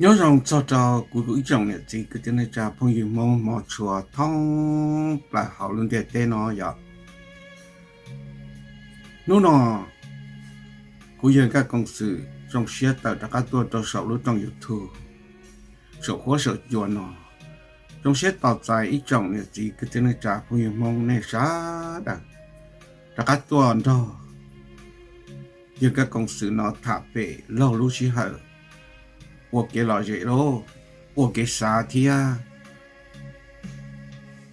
Nyob zoo txog rau kuv ib tsoom niam txiv kwv tij neej tsa phooj ywg Hmoob hmov tshua thoob plaws hauv lub ntiaj teb no yom. Hnub no kuv yawg Nkaj Koom Xwm zoo siab tawm rov qab tuaj rau saum lub rooj YouTube saum huab saum cua no. Zoo siab tos txais ib tsoom niam txiv kwv tij neej tsa phooj ywg Hmoob nej sawv daws rov qab tuaj nrog yawg Nkaj Koom Xwm no tham pem laug lub sij hawm ua kev lom zem, ua kev xav thiab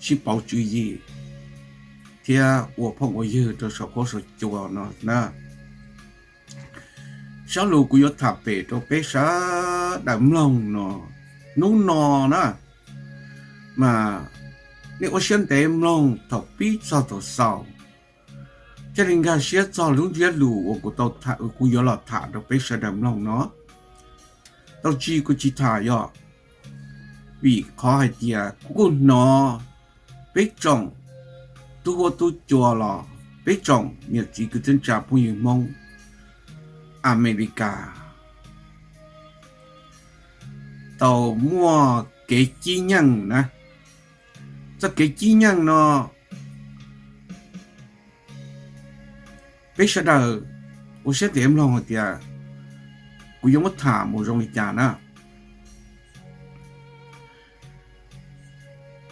sib pauv tswv yim thiab ua phooj ua ywg rau saum huab saum cua no na. Zaj lus kuv yuav tham pem rau peb sawv daws mloog no hnub no na, mas nej ua siab ntev mloog thaum pib txog thaum xaus, thiaj li nkag siab txog lub ntsiab lus uas kuv tau, kuv yuav los tham rau peb sawv daws mloog no. Tau tsis kuv tsis tham yog vim qhov hais tias kuv kuj hnov peb tsoom tub huab tub cua los peb tsoom niam txiv kwv tij neej tsa phooj ywg Hmoob Amelikas tau muaj kev cib nyeej na. Txoj kev cib nyeej no peb sawv daws ua siab ntev mloog hais tias kuv yuav muab tham mus zoo li cas na.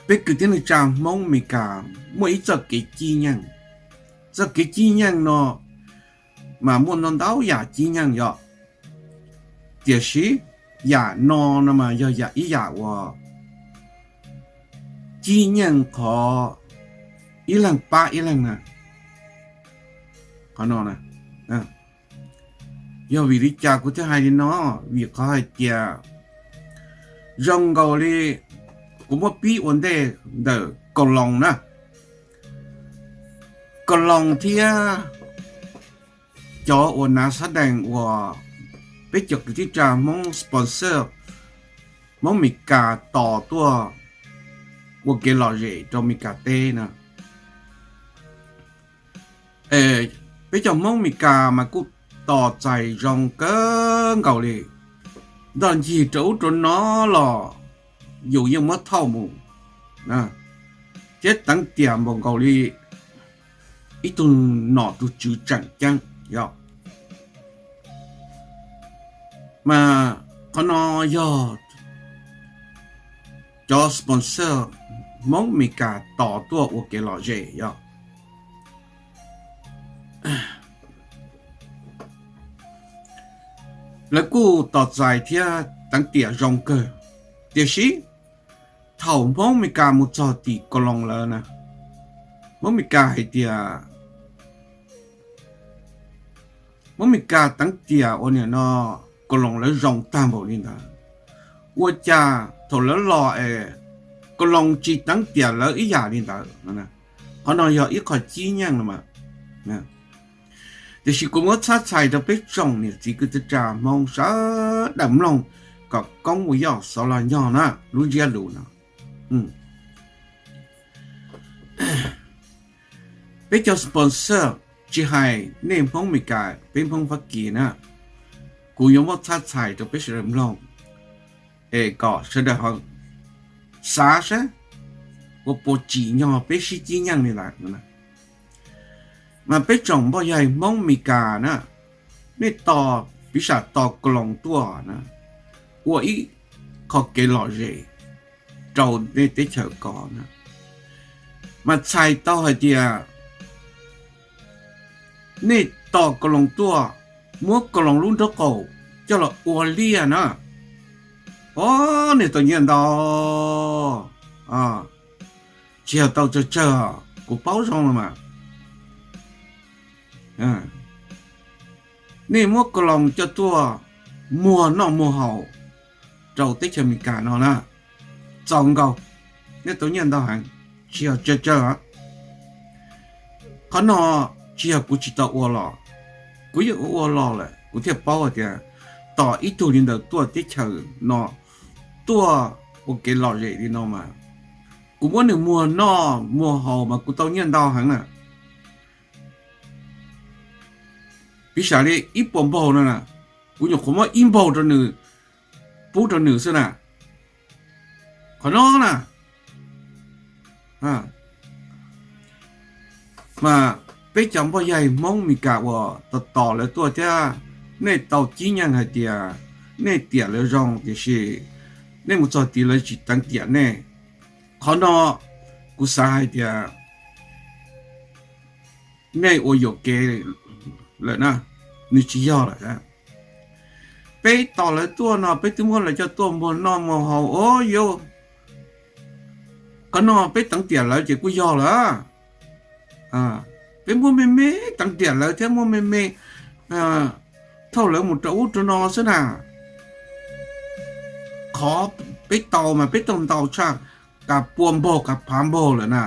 Peb kwv tij neej tsa Hmoob Meskas muaj ib txoj kev cib nyeej. Txoj kev cib nyeej no mas muaj ntau ntau yam cib nyeej yom, tiam sis yam no no mas yog yam ib yam uas cib nyeej qhov ib leeg pab ib leeg na. Qhov no yog vim li cas kuv thiaj hais li no? Vim qhov hais tias zoo nkaus li kuv muab pib ua ntej ntawm Koos Loos na. Koos Loos thiab cov uas hnav xab dees uas peb cov kwv tij neej tsa Hmoob sponsor, Hmoob Meskas tos tuaj ua kev lom zem rau Meskas teb na. Peb cov Hmoob Meskas mas kuj tos txais zoo kawg nkaus li. Nroj ncig rau ub rau no los yus yeej muab thauj mus thiab teev tiam npaum nkaus li ib tug nom tus tswv tseem ceeb yom. Mas qhov no yog cov sponsor Hmoob Meskas tos tuaj ua kev lom zem yom. Lawv kuj tos txais thiab teev tiam zoo kawg, tiam sis thaum Hmoob Meskas mus txog tim Koos Loos lawm na, Hmoob Meskas hais tias, Hmoob Meskas teev tiam ua niam no Koos Loos lawv zoo tag npaum li ntawd, ua cas thaum lawv los es Koos Loos tsis teev tiam lawv ib yam li ntawd? Qhov no yog ib qho cib nyeej los mas. Tiam sis kuv muab txhab txhais rau peb tsoom niam txiv kwv tij neej tsa Hmoob sawv daws mloog kom koob ua yoj xov los nyog na lub ntsiab lus no. Peb cov sponsor, tsis hais nej Hmoob Meskas peb Hmoob Fab Kis na, kuv yuav muab txhab txhais rau peb sawv daws mloog es kom sawv daws ho xav saib ua puas tsim nyog peb sib cib nyeej li ntawd. Mas peb tsoom npoj yaig Hmoob Meskas na, nej tos, piv xam tos Koos Loos tuaj na, ua ib qho kev lom zem rau nej teb chaws ko na, mas txhais tau hais tias nej tos Koos Loos tuaj, muab Koos Loos lub nraub qaum coj los ua liaj na, o, nej tau nyiaj ntau, tsis yog tau tsawg tsawg, kuv paub zoo los mas. Nej muab Koos Loos coj tuaj muag noj muag haus rau teb chaws Amelikas no na, txaus nkaus, nej tau nyiaj ntau heev, tsis yog tsawg tsawg. Qhov no tsis yog kuv tsis tau ua los, kuv yeej ua ua los lawm, kuv thiaj paub hais tias tos ib tug li ntawd tuaj teb chaws no, tuaj ua kev lom zem li no mas, kuv muab nws muag noj muag haus mas kuv tau nyiaj ntau heev na. Piv xam li ib puas npaug no na, kuv nyuam qhuav muab ib npaug rau nws pub rau nws xwb na. Qhov no na, mas peb cov npoj yaig Hmoob Meskas uas tos tos lawv tuaj thiab, nej tau cib nyeej hais tias nej tiam lawv zoo, tiam sis nej mus txog tid lawv tsis teev tiam nej. Qhov no kuv xav hais tias nej ua yuam kev lawm na, nws tsis yog lawm. Peb tos lawv tuaj no peb twb muab lawv coj tuaj muag noj muag haus os yau. Qhov no peb teev tiam lawv ces kuj yog lawm. Peb muab me me teev tiam lawv thiab muab me me thauj lawv mus rau ub rau no xwb na. Qhov peb tau mas peb tau ntau tshaj, kav pua npaug kav phav npaug lawm na.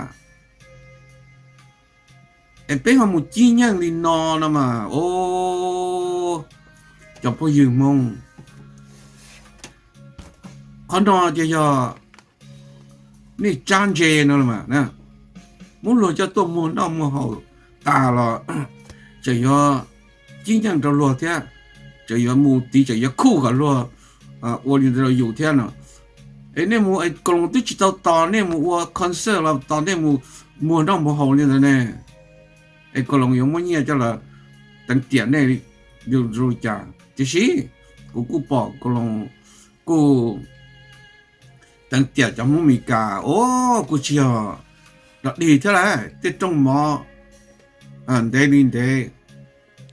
Es peb ho mus cib nyeej li no no mas, o, cov phooj ywg Hmoob, qhov no ces yog nej tsab ntse no los mas, muab luag coj tuaj muag noj muag haus tas los tseem yuav cib nyeej rau luag thiab, tseem yuav mus tid tseem yuav khuj kom luag ua li ntawd rau yus thiab no. Es nej mus es Koos Loos twb tsis tau tos nej mus ua concert los tos nej mus muag noj muag haus li ntawd ne, es Koos Loos yuav muab nyiaj coj los teev tiam nej li cas? Tiam sis kuv kuj pom Koos Loos kuj teev tiam cov Hmoob Meskas os, kuj tsis yog dog dig thiab lauj, tej rooj mov ntev li ntev,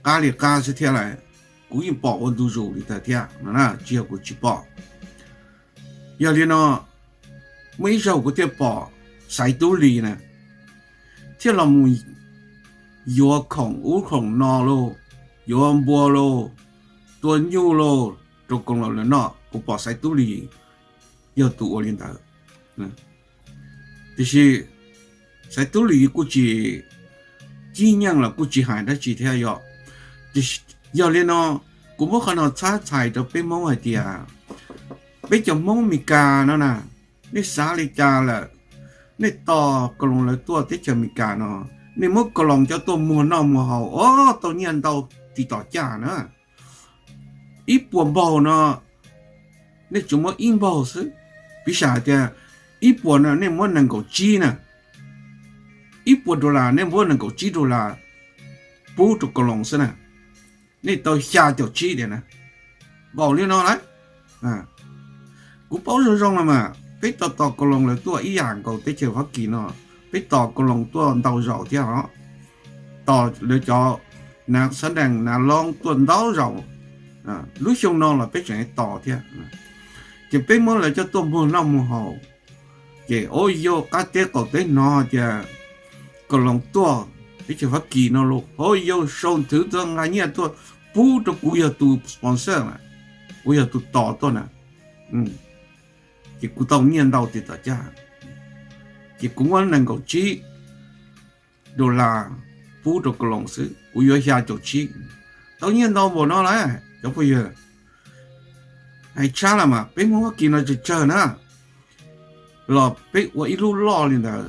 qab li qab xwb thiab lauj. Kuv yeej pom ua ntu zus li ntawd thiab no, tsis yog kuv tsis pom. Yog li no, muaj ib zaug kuv thiaj pom Xaiv Tub Lis na, thiaj los mus yuav khoom ub khoom no lauj, yuav npua lauj, tua nyuj lauj rau Koos Loos lawv noj. Kuv pom Xaiv Tub Lis yog tus ua li ntawd. Tiam sis Xaiv Tub Lis kuj tsis cib nyeej los kuj tsis hais dab tsi thiab yom. Yog li no, kuv muab qhov no txhab txhais rau peb Hmoob hais tias peb cov Hmoob Meskas no na, nej xav li cas lawm? Nej tos Koos Loos lawv tuaj teb chaws Amelikas no, nej muab Koos Loos coj tuaj muag noj muag haus os, tau nyiaj ntau tsis tom caj na. Ib puas npaug no nej tsuas muab ib npaug xwb. Piv xam hais tias ib puas no nej muab nees nkaum tsib na, ib puas dollar nej muab nees nkaum tsib dollar pub rau Koos Loos xwb na, nej tau xya caum tsib diam na. Npaum li no lawm. Kuv paub zoo zoo los mas peb tos tos Koos Loos lawv tuaj ib yam nkaus teb chaws Fab Kis no, peb tos Koos Loos tuaj ntau zaus thiab os. Tos lawv cov Nav Xab Dees Nav Loob tuaj ntau zaus, lub xyoo no los peb tseem tos thiab. Ces peb muab lawv coj tuaj muag noj muag haus, ces o yau qab teb qaum teb hnov tias Koos Loos tuaj teb chaws Fab Kis no los, o yau sau nthwv tuaj nqa nyiaj tuaj pub rau kuv yog tus sponsor na, kuv yog tus tos tuaj na. Ces kuv tau nyiaj ntau tsis tom caj, ces kuv muab nees nkaum tsib dollar pub rau Koos Loos xwb, kuv yuav xya caum tsib, tau nyiaj ntau npaum no lawm cov phooj ywg. Hais tshab los mas peb Hmoob Fab Kis no tsawg tsawg na, los peb ua ib lub loj li ntawd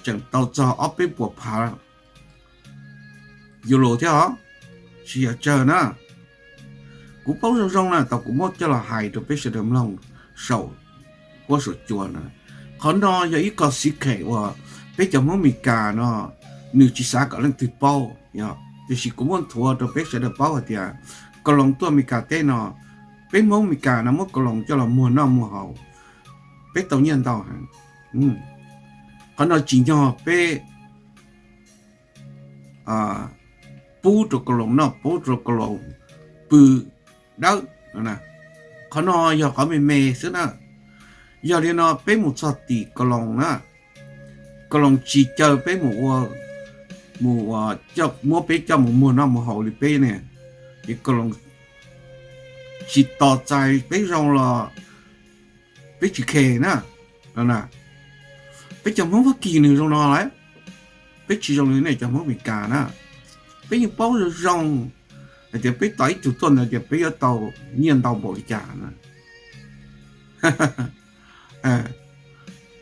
tseem tau txog ob peb puas phav euro thiab os, tsis yog tsawg na. Kuv paub zoo zoo na, tau kuv muab coj los hais rau peb sawv daws mloog saum huab saum cua na. Qhov no yog ib qho secret uas peb cov Hmoob Meskas no nws tsis xav kom leej twg paub, tiam sis kuv muab nthuav rau peb sawv daws paub hais tias Koos Loos tuaj Meskas teb no, peb Hmoob Meskas no muab Koos Loos coj los muag noj muag haus, peb tau nyiaj ntau heev. Qhov no tsim nyog peb pub rau Koos Loos noj, pub rau Koos Loos pw dawb. Qhov no yog qhov me me xwb na. Yog li no peb mus txog tim Koos Loos na, Koos Loos tsis caw peb mus ua, mus muab peb coj mus muag noj muag haus li peb ne, ces Koos Loos tsis tos txais peb zoo los peb tsis khe na. Peb cov Hmoob Fab Kis nws zoo no lawm, peb tsis zoo li nej cov Hmoob Amelikas na. Peb yeej paub zoo zoo hais tias peb tos ib tug tuaj ntawd ces peb yuav tau nyiaj ntau npaum li cas na.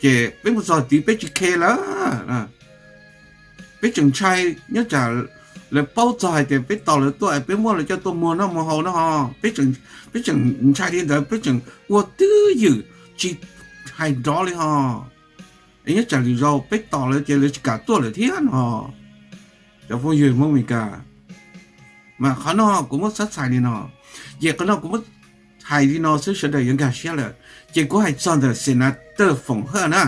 Ces peb mus txog tid peb tsis khe lawm. Peb tseem ntshai nyob tsam Lawv paub txog hais tias peb tos lawv tuaj es peb muab lawv coj tuaj muag noj muag haus no ho, peb tseem ntshai li ntawd, peb tseem ua twj ywm tsis hais nrov li ho. Es nyob tsam lwm zaus peb tos lawv ces lawv tsis kam tuaj lawm thiab no. Cov phooj ywg Hmoob Amelikas, mas qhov no kuv muab txhab txhais li no, ces qhov no kuv muab hais li no xwb sawv daws yuav nkag siab lawm. Ces kuv hais txog ntawm Senator Foom Hawj na,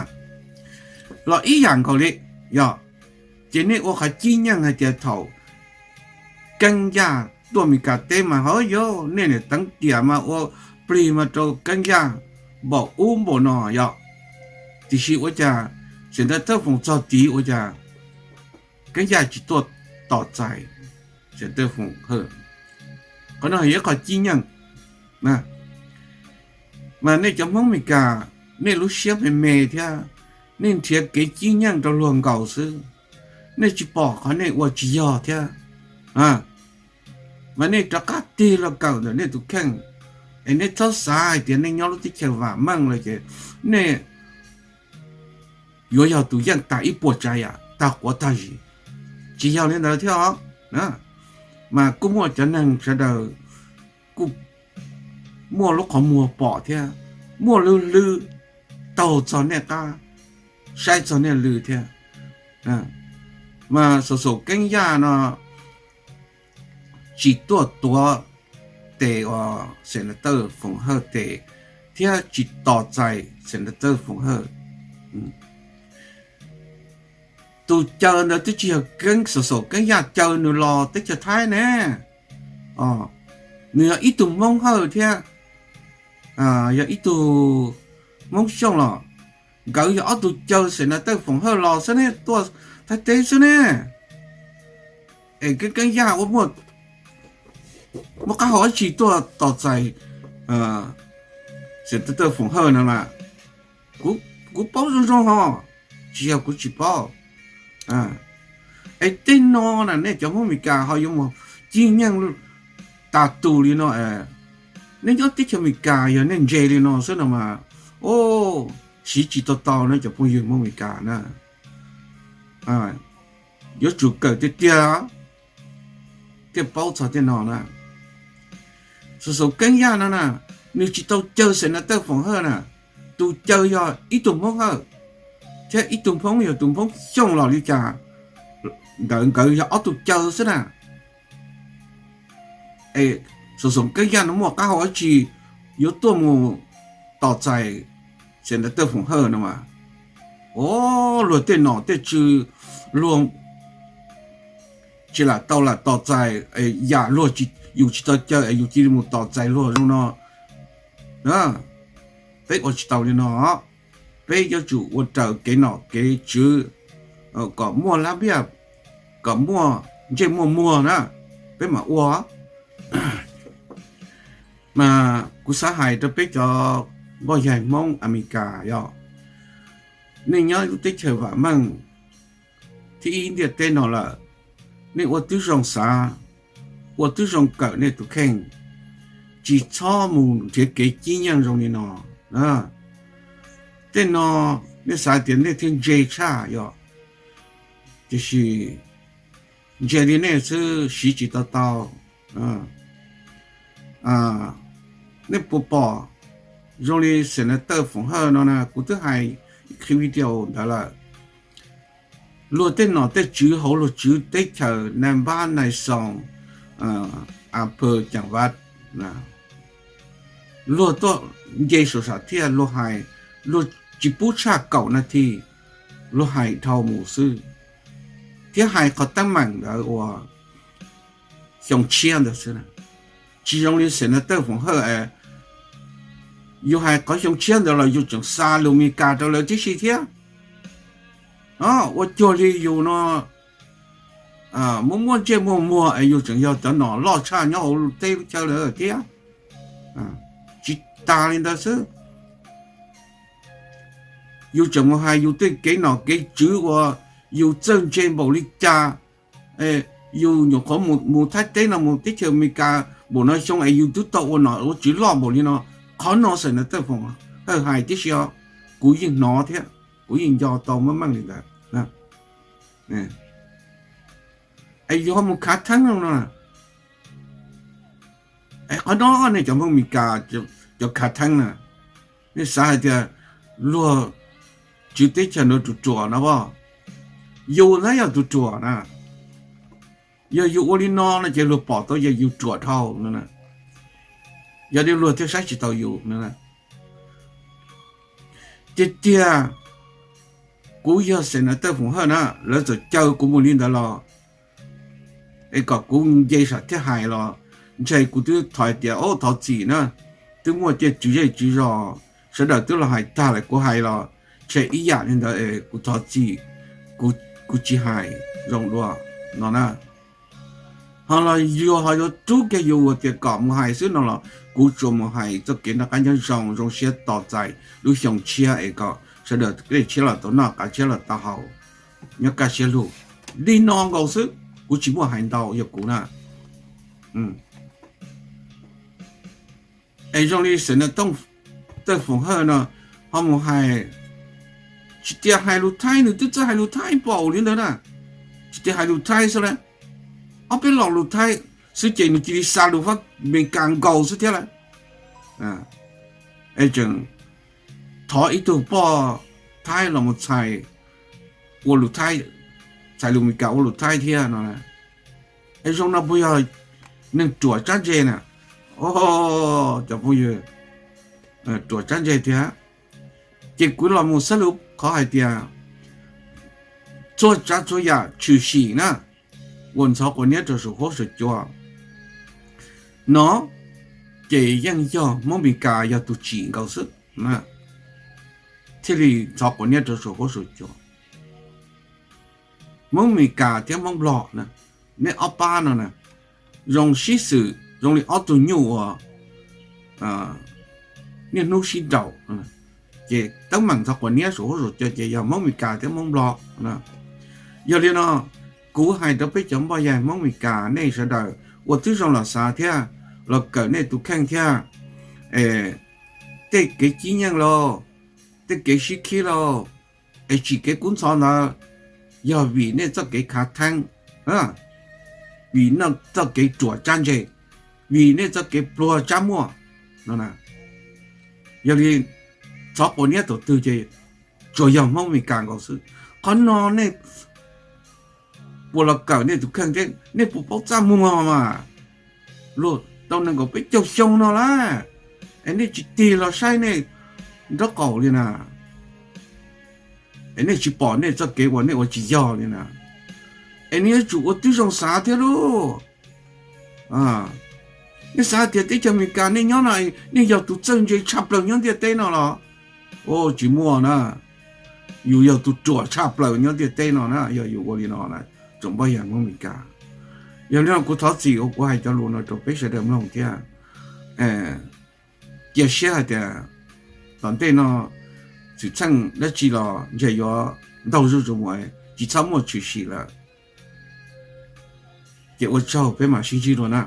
los ib yam nkaus li, yog, ces nej ua qhov cib nyeej hais tias thaum Keeb Yaj tuaj Amelikas teb mas ho yog nej niam teev tiam mas ua plig mas rau Keeb Yaj npaum ub npaum no yog, tiam sis ua cas Senator Foom txog tid ua cas Keeb Yaj tsis tuaj tos txais Senator Foom Hawj. Qhov no yog ib qho cib nyeej. Mas nej cov Hmoob Amelikas, nej lub siab me me thiab, nej nrhiav kev cib nyeej rau luag nkaus xwb, nej tsis pom qhov nej ua tsis yog thiab. Mas nej rov qab tig los kawm ntawm nej tus kheej, es nej txhob xav hais tias nej nyob lub teb chaws vam meej lawm ces nej yuav yog tus yeej tas ib puas tsav yam tag quav tag zis. Tsis yog li ntawd thiab os. Mas kuj muaj cov neeg sawv daws kuj muaj lub qhov muag pom thiab, muaj lub hlwb taug txog nej qab, saib txog nej lw thiab. Mas Xaus Xaus Keeb Yaj no tsis tuaj tuav tes uas Senator Foom Hawj tes thiab tsis tos txais Senator Foom Hawj. Tus caw ntawd twb tsis yog Keeb, Xaus Xaus Keeb Yaj caw nws los teb chaws Thaib ne. Nws yog ib tug Hmoob Hawj thiab yog ib tug Hmoob Xyooj los. Nkawd yog ob tug caw Senator Foom Hawj los xwb ne, tuaj Thaib teb xwb ne. Es Keeb Keeb Yaj ua muaj qab hau dab tsi tuaj tos txais Senator Foom Hawj no mas, kuv paub zoo zoo ho, tsis yog kuv tsis paub. Es tej no na nej cov Hmoob Amelikas ho yuav mus cib nyeej tas tus li no. Nej nyob teb chaws Amelikas yog nej ntse li no xwb no mas, o, siv tsis tau tau na cov phooj ywg Hmoob Amelikas na. Yuav tsum kawm tiag tiag thiaj paub txog tej no na. Xaus Xaus Keeb Yaj no na, nws tsis tau caw Senator Foom Hawj na, tus caw yog ib tug Hmoob Hawj thiab ib tug Hmoob yog tus Hmoob Xyooj los li cas, nkawd nkawd yog ob tug caw xwb na. Es Xaus Xaus Keeb Yaj no muaj qab hau dab tsi yuav tuaj mus tos txais Senator Foom Hawj no mas, o, luag tej nom tej tswv luag tsis lam tau lam tos txais, yam luag yus tsis tau caw es yus cia li mus tos txais luag zoo no. Peb ua tsis tau li no. Peb yuav tsum ua raws kev nom kev tswv kom muaj lab npiaj, kom muaj ntsej muaj muag na, peb mam ua. Mas kuv xav hais rau peb cov nkauj yaig Hmoob Amelikas yog, nej nyob lub teb chaws vam meej thib ib ntiaj teb no lawm, nej ua tib zoo xav, ua tib zoo kawm nej tus kheej, tsis txhob mus nrhiav kev cib nyeej zoo li no. Tej no nej xav tias nej thiaj ntse tshaj yog, tiam sis ntse li nej xwb siv tsis tau tau. Nej puas pom zoo li Senator Foom Hawj no na, kuv twb hais qhib video ntawd lawm. Luag tej nom tej tswv hauv luag tswv teb chaws Naj Npab Nais Xoos, Apw Caam Vaj, luag tuaj nce saum sam thiaj luag hais, luag tsis pub tshaj kaum nas this, luag hais dhau mus xwb, thiab hais qhov teeb meem ntawd uas xyoo tshiab ntawd xwb. Tsis zoo li Senator Foom Hawj, yus hais qhov xyoo tshiab ntawd los yus tseem xa lus Meskas rau lawv tib si thiab. Ua cuag li yus no muaj muaj ntsej muaj muag es yus tseem yog cov nom loj tshaj nyob hauv teb chaws lawm thiab. Tsis tas li ntawd xwb, yus tseem mus hais yus tej kev nom kev tswv uas yus txawj ntse npaum li cas. Yus nyuam qhuav mus Thaib teb no mus teb chaws Amelikas npaum no xyoo es yus twb tau ua nom ua tswv loj npaum li no. Qhov no Senator Foom Hawj hais tib si os, kuv yeej hnov thiab kuv yeej nco tau meej meej li ntawd. Es yus ho mus khav theeb no no, es qhov no nej cov Hmoob Amelikas cov khav theeb na, nej xav hais tias luag tswv teb chaws no ruam ruam no as, yus ntag yog tus ruam na. Yog yus ua li no no ces luag pom tau yog yus ruam dhau no. Yog li luag thiaj saib tsis taus yus no. Tiag tiag, kuv yog Senator Foom Hawj na, lawv txawm caw kuv mus li ntawd los, es kom kuv nce sam thiab hais los, ntshe kuv twb thov hais tias, o, thov txim na, twb muaj tej tswv zej tswv zos, sawv daws twb los hais tag lawm, kuv hais los ntshe ib yam li ntawd es kuv thov txim, kuv tsis hais zoo dua no na. Ho los yog ho yuav rub kiag yus ua tias kom mus hais xwb no los kuv tsuas mus hais txoj kev noj qab nyob zoo, zoo siab tos txais lub xyoo tshiab es kom sawv daws dej tshiab los tau noj, qav tshiab los tau haus, nyob kaj siab lug li no nkaus xwb, kuv tsis muaj hais ntau yog kuv na. Es zoo li Senator Foom Hawj no, ho mus hais, tsis tias hais lus Thaib, nws twb txawj hais lus Thaib npaum li ntawd na, tsis tias hais lus Thaib xwb las, ob peb lo lus Thaib xwb ces nws cia li xa lus Fab Mes Kas nkaus xwb thiab las. Es tseem thov ib tug poj Thaib los mus txhais, ua lus Thaib, txhais lus Mes Kas ua lus Thaib thiab no. Es zoo no puas yog neeg ruam tsab ntse na? O, cov phooj ywg, ruam tsab ntse thiab. Ces kuv los mus xab lus qhov hais tias txhua tsav txhua yam tshwm sim na, uas ntxhov quav niab rau saum huab saum cua no, ces yeej yog Hmoob Mes Kas yog tus tsim nkaus xwb thiaj li ntxhov quav niab rau saum huab saum cua. Hmoob Mes Kas thiab Hmoob Nplog na, nej ob pab no na, zoo sib xws zoo li ob tug nyuj uas niaj hnub sib nraus, ces teeb meem ntxhov quav niab saum huab saum cua ces yog Hmoob Mes Kas thiab Hmoob Nplog. Yog li no, kuv hais rau peb cov npoj yaig Hmoob Mes Kas nej sawv daws uas twb zoo los xav thiab, los kawm nej tus kheej thiab, tej kev cib nyeej lauj, tej kev sib khib lauj, es tsim kev kub ntxhov ntawd, yog vim nej txoj kev khav theeb, vim nej txoj kev ruam tsab ntse, vim nej txoj kev pluag tsab muaj no. Yog li ntxhov quav niab thaum twg ces tsuas yog Hmoob Mes Kas nkaus xwb. Qhov no nej puas los kawm nej tus kheej thiab nej puas paub txaj muag mas? Luag tau nees nkaum peb caug xyoo no lawm, es nej tsis tig los saib nej nraub qaum li na, es nej tsis pom nej txoj kev uas nej ua tsis yog li na, es nej yuav tsum ua tib zoo xav thiab lauj. Nej xav tias teb chaws Amelikas nej nyob no nej yog tus txawj ntse tshaj plaws nyob ntiaj teb no los? Tsis muaj na, yus yog tus ruam tshaj plaws nyob ntiaj teb no na yog yus ua li no na, tsoom npoj yaig Hmoob Amelikas. Yog li no kuv thov txim uas kuv hais cov lus no rau peb sawv daws mloog thiab cia siab hais tias tom ntej no xwm txheej dab tsi los ntshe yuav ntaug zuj zus mus, tsis txhob muaj tshwm sim lawm. Ces ua tsaug, peb mam sib ntsib dua na.